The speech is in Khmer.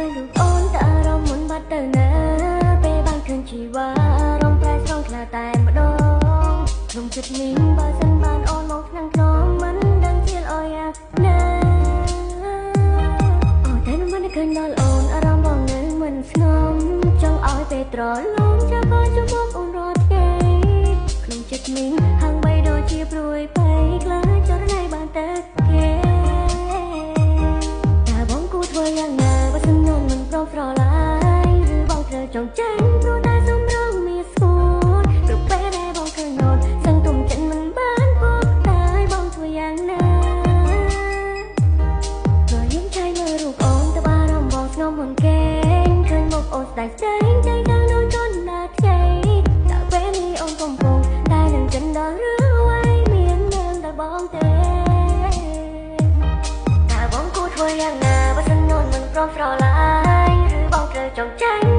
ញរូបអូន តើអារម្មណ៍មុនបាត់ទៅណា? ពេលបានឃើញជីវ៉ា អារម្មណ៍ប្រែស្រង់ខ្លាតែម្ដងក្នុងចិត្តមីង។ បើសិនបានអូនមកថ្នាំងថ្នម មិនដឹងជាល្អយ៉ាងណា អូតែមិនឃើញដល់អូន អារម្មណ៍បងនៅមិនស្ងំ ចង់ឲ្យពេលត្រឡំចាប់ក៏ជួបអូនរាល់ថ្ងៃ។ ក្នុងចិត្តមីងហាងបីដូចជាព្រួយភ័យ ខ្លាចចរណៃបានទៅគេ។ តើបងគួរធ្វើយ៉ាងណា បើសិនអូនមិនព្រមស្រឡាញ់? ឬបងត្រូវចង់ចាញ់ ព្រោះតែសំរងមានស្គួន ព្រោះពេលដែលបងឃើញអូនសឹងទុំចិត្តមិនបានផង តើបងធ្វើយ៉ាងណា? ព្រោះយើងចៃមើលរូបអូន ទៅបារម្ភបងស្ងំមុនគេ ឃើញមុខអូនស្ដាយស្ដែងចៃខាងដូចជន់ណាថ្ងៃ។ តើពេលនេះអូនកំពុងតែនឹងចិនដល់រឿងអ្វី មាននឹងដល់បងទេ? តើបងគួរធ្វើយ៉ាងណា បើសិនអូនមិនព្រមស្រឡាញ់? ឬបងត្រូវចង់ចាញ់